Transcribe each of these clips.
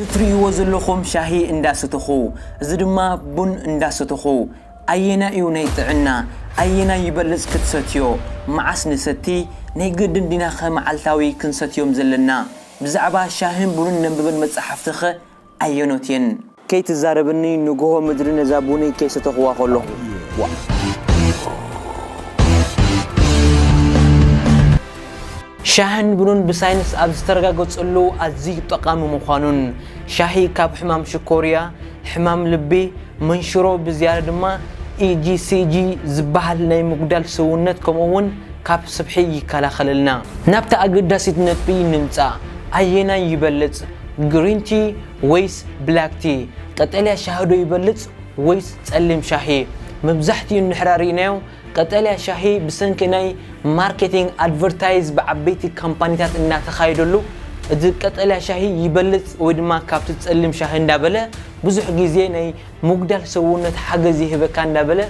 እትርእይዎ ዘለኹም ሻሂ እንዳሰተኹ፣ እዚ ድማ ቡን እንዳሰተኹ፣ ኣየናይ እዩ ናይ ጥዕና? ኣየናይ ይበልጽ ክትሰትዮ? መዓስ ንሰቲ? ናይ ግድን ዲናኸ መዓልታዊ ክንሰትዮም ዘለና? ብዛዕባ ሻሂን ቡንን ነንብበን መጻሕፍትኸ ኣየኖት እየን? ከይትዛረብኒ ንግሆ ምድሪ ነዛ ቡነይ ከይሰተኹዋ ከለኹ። ዋ። ሻህን ቡንን ብሳይንስ ኣብ ዝተረጋገጸሉ ኣዝዩ ጠቓሚ ምዃኑን፣ ሻሂ ካብ ሕማም ሽኮርያ፣ ሕማም ልቢ፣ መንሽሮ ብዝያዳ ድማ ኢጂሲጂ ዝበሃል ናይ ምጉዳል ሰውነት ከምኡ እውን ካብ ስብሒ ይከላኸለልና። ናብታ ኣገዳሲት ነጥቢ ንምጻእ፣ ኣየናይ ይበልጽ? ግሪን ቲ ወይስ ብላክ ቲ? ቀጠልያ ሻሂ ዶ ይበልጽ ወይስ ጸሊም ሻሂ? መብዛሕትኡ እንድሕራ ርኢናዮ፣ ቀጠልያ ሻሂ ብሰንኪ ናይ ማርኬቲንግ ኣድቨርታይዝ ብዓበይቲ ካምፓኒታት እናተኻየደሉ፣ እዚ ቀጠልያ ሻሂ ይበልጽ ወይ ድማ ካብቲ ጸሊም ሻሂ እንዳበለ፣ ብዙሕ ግዜ ናይ ምጉዳል ሰውነት ሓገዝ ይህበካ እንዳበለ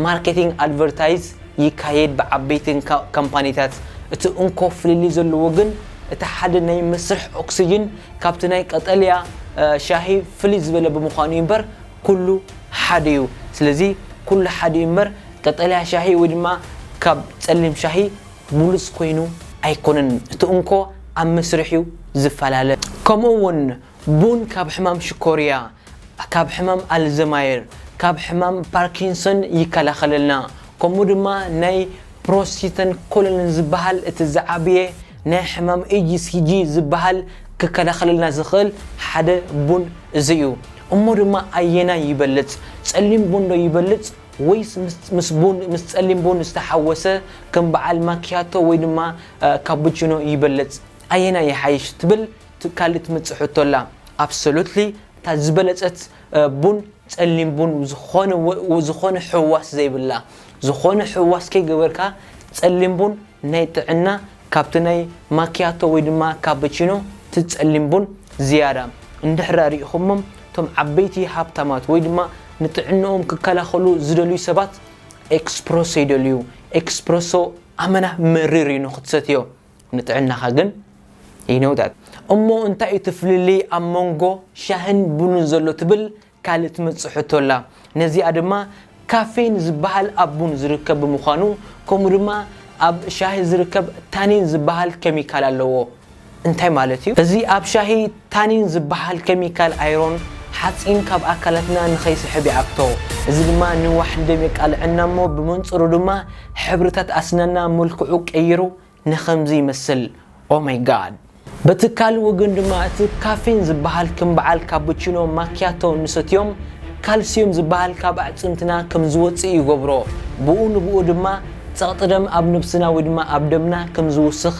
ማርኬቲንግ ኣድቨርታይዝ ይካየድ ብዓበይትን ካ-፣ ካምፓኒታት። እቲ እንኮ ፍልልይ ዘለዎ ግን፣ እቲ ሓደ ናይ መስርሕ ኦክስጅን ካብቲ ናይ ቀጠልያ፣ እ፣ ሻሂ ፍልይ ዝበለ ብምዃኑ እዩ እምበር፣ ኩሉ ሓደ እዩ። ስለዚ ኩሉ ሓደ እዩ እምበር፣ ቀጠልያ ሻሂ ወይ ድማ ካብ ጸሊም ሻሂ ብሉጽ ኮይኑ ኣይኮነን። እቲ እንኮ ኣብ መስርሕ እዩ ዝፈላለ። ከምኡ እውን ቡን ካብ ሕማም ሽኮርያ፣ ካብ ሕማም ኣልዘማየር፣ ካብ ሕማም ፓርኪንሰን ይከላኸለልና። ከምኡ ድማ ናይ ፕሮስቲተን ኮሎንን ዝበሃል እቲ ዝዓበየ ናይ ሕማም ኤጂሲጂ ዝበሃል ክከላኸለልና ዝኽእል ሓደ ቡን እዚ እዩ። እሞ ድማ ኣየናይ ይበልጽ? ጸሊም ቡን ዶ ይበልጽ ወይስ ምስ፣ ምስ ቡን፣ ምስ ጸሊም ቡን ዝተሓወሰ ከም በዓል ማኪያቶ ወይ ድማ፣ እ፣ ካፑቺኖ ይበልጽ? ኣየናይ ይሓይሽ ትብል ት-፣ ካልእ ትምጽእ ሕቶ ኣላ። ኣብሶሉትሊ እታ ዝበለጸት፣ እ፣ ቡን ጸሊም ቡን፣ ዝኾነ ወ-፣ ወ-፣ ዝኾነ ሕዋስ ዘይብላ፣ ዝኾነ ሕዋስ ከይገበርካ ጸሊም ቡን ናይ ጥዕና ካብቲ ናይ ማኪያቶ ወይ ድማ ካበቺኖ እቲ ጸሊም ቡን ዝያዳ። እንድሕር ሪኢኹሞም እቶም ዓበይቲ ሃብታማት ወይ ድማ ንጥዕንኦም ክከላኸሉ ዝደልዩ ሰባት ኤክስፕረሶ ይደልዩ። ኤክስፕረሶ ኣመና መሪር እዩ ንኽትሰትዮ፣ ንጥዕናኻ ግን you know that። እሞ እንታይ እዩ እቲ ፍልልይ ኣብ መንጎ ሻህን ቡንን ዘሎ ትብል ካልእ ትመጽእ ሕቶ ኣላ። ነዚኣ ድማ ካፌን ዝበሃል ኣብ ቡን ዝርከብ ብምዃኑ፣ ከምኡ ድማ ኣብ ሻሂ ዝርከብ ታኒን ዝበሃል ኬሚካል ኣለዎ። እንታይ ማለት እዩ? እዚ ኣብ ሻሂ ታኒን ዝበሃል ኬሚካል ኣይሮን፣ ሓጺን ካብ ኣካላትና ንኸይስሕብ ይዓግቶ። እዚ ድማ ንዋሕ ንደም የቃልዐና እሞ ብመንጽሩ ድማ ሕብርታት ኣስናና መልክዑ ቀይሩ ንኸምዚ ይመስል። ኦ ማይ ጋድ። በቲ ካልእ ወገን ድማ እቲ ካፌን ዝበሃል ከም በዓል ካቡቺኖ ማኪያቶ እንሰትዮም ካልሲዮም ዝበሃል ካብ ኣዕጽምትና ከም ዝወጽእ ይገብሮ። ብኡ ንብኡ ድማ ጸቕጢ ደም ኣብ ነብስና ወይ ድማ ኣብ ደምና ከም ዝውስኽ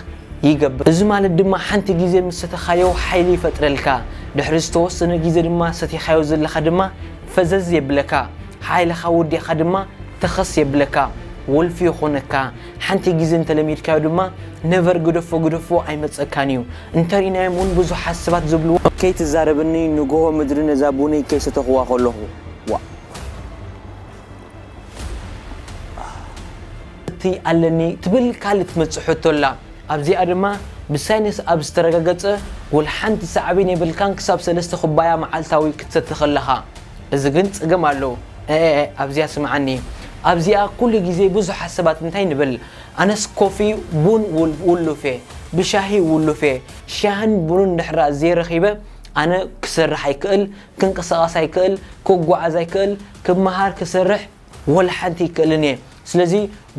ይገብር። እዚ ማለት ድማ ሓንቲ ግዜ ምስ ሰተኻዮ ሓይሊ ይፈጥረልካ። ድሕሪ ዝተወሰነ ግዜ ድማ ሰቲኻዮ ዘለኻ ድማ ፈዘዝ የብለካ። ሓይልኻ ወዲእኻ ድማ ተኸስ የብለካ። ወልፊ ይኾነካ። ሓንቲ ግዜ እንተለሚድካዮ ድማ ነቨር ግደፎ ግደፎ ኣይመጸካን እዩ። እንተሪእናዮም እውን ብዙሓት ሰባት ዝብልዎ ከይትዛረብኒ ንግሆ ምድሪ ነዛ ቡነይ ከይሰተኽዋ ከለኹ። ዋ። እቲ ኣለኒ ትብል ካልእ ትመጽእ ሕቶ ኣላ። ኣብዚኣ ድማ ብሳይንስ ኣብ ዝተረጋገጸ ጎል ሓንቲ ሳዕቤን የብልካን ክሳብ ሰለስተ ኩባያ መዓልታዊ ክትሰቲ ከለኻ። እዚ ግን ጸገም ኣለዎ። እ፣ እ፣ እ፣ ኣብዚኣ ስምዓኒ። ኣብዚኣ ኩሉ ግዜ ብዙሓት ሰባት እንታይ ንብል? ኣነስ ኮፊ ቡን ውል-፣ ውሉፍ እየ፣ ብሻሂ ውሉፍ እየ። ሻህን ቡንን ድሕራ ዘይረኺበ ኣነ ክሰርሕ ኣይክእል፣ ክንቀሳቐስ ኣይክእል፣ ክጓዓዝ ኣይክእል፣ ክመሃር ክሰርሕ ወላ ሓንቲ ይክእልን እየ። ስለዚ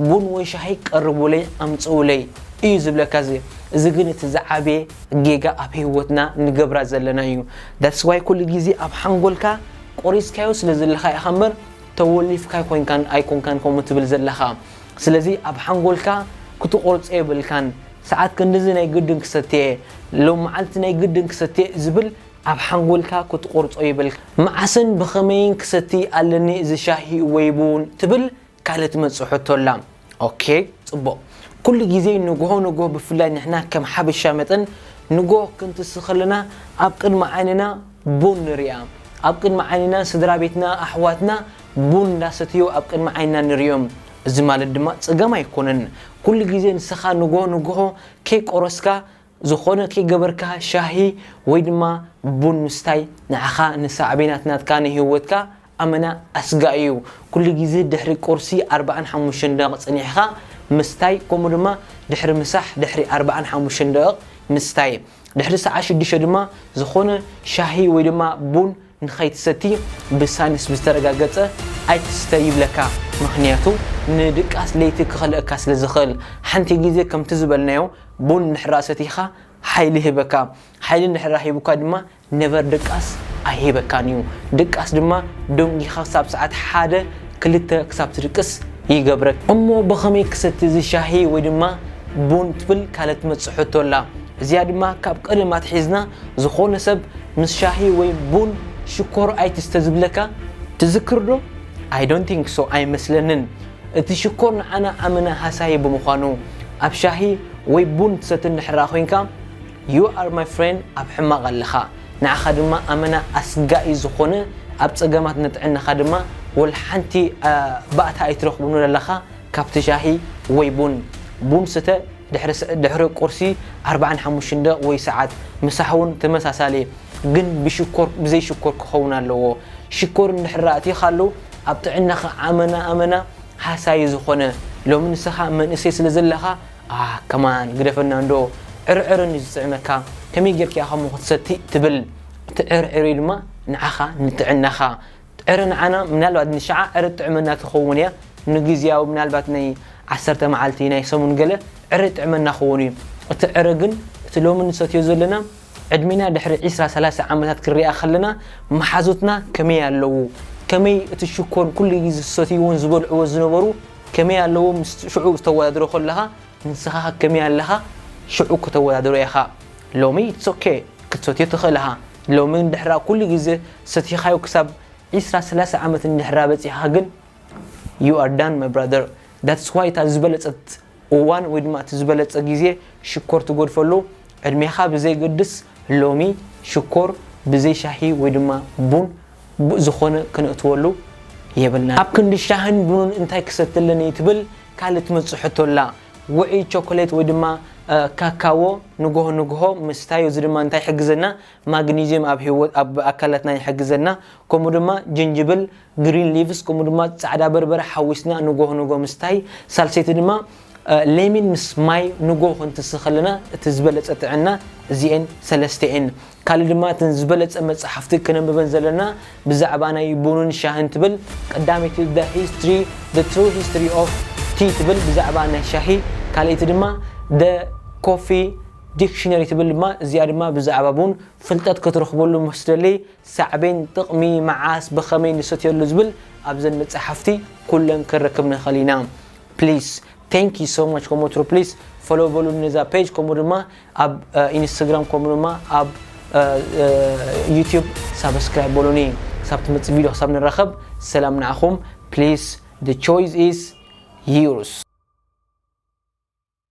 ቡን ወይ ሻሂ ቀርቡለይ፣ ኣምጽኡለይ እዩ ዝብለካ። እዚ፣ እዚ ግን እቲ ዝዓበየ ጌጋ ኣብ ህይወትና ንገብራ ዘለና እዩ። That's why ኩሉ ግዜ ኣብ ሓንጎልካ ቆሪስካዮ ስለ ዘለኻ ኢኻ እምበር ተወሊፍካ ኮይንካን ኣይኮንካን ከምኡ ትብል ዘለኻ። ስለዚ ኣብ ሓንጎልካ ክትቆርጾ የብልካን። ሰዓት ክንድዚ ናይ ግድን ክሰትየ፣ ሎም መዓልቲ ናይ ግድን ክሰትየ ዝብል ኣብ ሓንጎልካ ክትቆርጾ የብልካ። መዓስን ብኸመይን ክሰቲ ኣለኒ እዚ ሻሂ ወይ ቡን ትብል ካልእ ትመጽእ ሕቶ ኣላ። ኦኬ፣ ጽቡቕ። ኩሉ ግዜ ንግሆ ንግሆ ብፍላይ ንሕና ከም ሓበሻ መጠን ንግሆ ክንትስ ከለና ኣብ ቅድሚ ዓይንና ቡን ንሪኣ። ኣብ ቅድሚ ዓይንና ስድራ ቤትና፣ ኣሕዋትና ቡን እንዳሰትዩ ኣብ ቅድሚ ዓይንና ንሪኦም። እዚ ማለት ድማ ጸገም ኣይኮነን። ኩሉ ግዜ ንስኻ ንግሆ ንግሆ ከይቆረስካ ዝኾነ ከይገበርካ ሻሂ ወይ ድማ ቡን ምስታይ ንዓኻ ንሳዕቤናት ናትካ ንህይወትካ ኣመና ኣስጋኢ እዩ። ኩሉ ግዜ ድሕሪ ቁርሲ ኣርባዓን ሓሙሽተን ደቂቕ ጸኒሕካ ምስታይ፣ ከምኡ ድማ ድሕሪ ምሳሕ ድሕሪ ኣርባዓን ሓሙሽተን ደቂቕ ምስታይ፣ ድሕሪ ሰዓት ሽዱሽተ ድማ ዝኾነ ሻሂ ወይ ድማ ቡን ንኸይትሰቲ ብሳይንስ ብዝተረጋገጸ ኣይትስተ ይብለካ። ምኽንያቱ ንድቃስ ለይቲ ክኸልእካ ስለ ዝኽእል። ሓንቲ ግዜ ከምቲ ዝበልናዮ ቡን እንድሕራ ሰቲኻ ሓይሊ ይህበካ። ሓይሊ እንድሕራ ሂቡካ ድማ ነቨር ድቃስ ኣይህበካን እዩ። ድቃስ ድማ ደንጊኻ ክሳብ ሰዓት ሓደ ክልተ ክሳብ ትድቅስ ይገብረክ። እሞ ብኸመይ ክሰቲ እዚ ሻሂ ወይ ድማ ቡን ትብል ካልእ ትመጽእ ሕቶ ኣላ። እዚኣ ድማ ካብ ቀደም ኣትሒዝና ዝኾነ ሰብ ምስ ሻሂ ወይ ቡን ሽኮር ኣይትስተ ዝብለካ ትዝክር ዶ? I don't think so፣ ኣይመስለንን። እቲ ሽኮር ንዓና ኣመና ሃሳዪ ብምዃኑ፣ ኣብ ሻሂ ወይ ቡን ትሰቲ እንድሕራ ኮይንካ፣ you are my friend፣ ኣብ ሕማቕ ኣለኻ። ንዓኻ ድማ ኣመና ኣስጋኢ ዝኾነ ኣብ ጸገማት ንጥዕናኻ ድማ ወላ ሓንቲ፣ አ፣ ባእታ ኣይትረኽቡን ኣለኻ ካብቲ ሻሂ ወይ ቡን። ቡን ስተ ድሕሪ ስ-፣ ድሕሪ ቁርሲ ኣርባዓን ሓሙሽተን ደቕ ወይ ሰዓት፣ ምሳሕ እውን ተመሳሳሊ፣ ግን ብሽኮር፣ ብዘይ ሽኮር ክኸውን ኣለዎ። ሽኮር እንድሕር ኣእቲኻሉ ኣብ ጥዕናኻ ኣመና ኣመና ሃሳዪ ዝኾነ። ሎሚ ንስኻ መንእሰይ ስለ ዘለኻ፣ አ፣ ከማን ግደፈና እንዶ፣ ዕርዕርን እዩ ዝጥዕመካ፣ ከመይ ጌርካ ኢኻ እሞ ክትሰቲ ትብል። እቲ ዕርዕር እዩ ድማ ንዓኻ ንጥዕናኻ። ዕረ ንዓና ምናልባት ንሽዓ ዕረ ትጥዕመና ትኸውን እያ። ንግዝያዊ ምናልባት ናይ ዓሰርተ መዓልቲ፣ ናይ ሰሙን ገለ ዕረ ይጥዕመና ክኸውን እዩ። እቲ ዕረ ግን እቲ ሎሚ ንሰትዮ ዘለና ዕድሜና ድሕሪ ዒስራ ሰላሳ ዓመታት ክንሪኣ ከለና መሓዙትና ከመይ ኣለዉ? ከመይ እቲ ሽኮር ኩሉ ግዜ ዝሰትይዎን ዝበልዕዎ ዝነበሩ ከመይ ኣለዉ? ምስ ሽዑ ዝተወዳድሮ ከለኻ ንስኻ ከመይ ኣለኻ? ሽዑ ከተወዳድሮ ኢኻ። ሎሚ it's okay ክትሰትዮ ትኽእል ኢኻ። ሎሚ እንድሕራ ኩሉ ግዜ ሰቲኻዮ ክሳብ ዒስራ ሰላሳ ዓመት እንድሕራ በጺሕኻ ግን you are done my brother። That's why እታ ዝበለጸት እዋን ወይ ድማ እቲ ዝበለጸ ግዜ ሽኮር ትጎድፈሉ ዕድሜኻ ብዘይገድስ ሎሚ ሽኮር ብዘይ ሻሂ ወይ ድማ ቡን ቡ-፣ ዝኾነ ክነእትወሉ የብልና። ኣብ ክንዲ ሻህን ቡንን እንታይ ክሰቲ ኣለኒ ትብል ካልእ ትመጽእ ሕቶ ኣላ። ውዑይ ቸኮሌት ወይ ድማ፣ እ፣ ካካዎ ንግሆ ንግሆ ምስታይ፣ እዚ ድማ እንታይ ይሕግዘና? ማግኒዝየም ኣብ ህይወት፣ ኣብ ኣካላትና ይሕግዘና። ከምኡ ድማ ጅንጅብል፣ ግሪን ሊቭስ፣ ከምኡ ድማ ጻዕዳ በርበረ ሓዊስና ንግሆ ንግሆ ምስታይ። ሳልሰይቲ ድማ፣ እ፣ ሌሚን ምስ ማይ ንግሆ ክንትስኽ ከለና እቲ ዝበለጸ ጥዕና እዚኤን ሰለስተ እየን። ካልእ ድማ እተን ዝበለጸ መጻሕፍቲ ክነንብበን ዘለና ብዛዕባ ናይ ቡንን ሻህን ትብል። ቀዳመይቲ The History፣ The True History of Tea ትብል ብዛዕባ ናይ ሻሂ። ካልኣይቲ ድማ The Coffee Dictionary ትብል ድማ፣ እዚኣ ድማ ብዛዕባ ቡን ፍልጠት ክትረኽበሉ ምስ ደሊ ሳዕቤን፣ ጥቕሚ፣ መዓስ፣ ብኸመይ ንሰትየሉ ዝብል ኣብዘን መጻሕፍቲ ኩለን ክንረክብ ንኽእል ኢና። ፕሊስ፣ thank you so much። ከምኡ ወትሩ ፕሊስ ፎሎ በሉኒ ነዛ ፔጅ፣ ከምኡ ድማ ኣብ፣ እ፣ ኢንስታግራም፣ ከምኡ ድማ ኣብ፣ እ፣ እ፣ ዩቲዩብ ሳብስክራይብ በሉኒ። ክሳብ ትመጽእ ቪድዮ ክሳብ ንራኸብ ሰላም ንዓኹም። ፕሊስ፣ the choice is yours።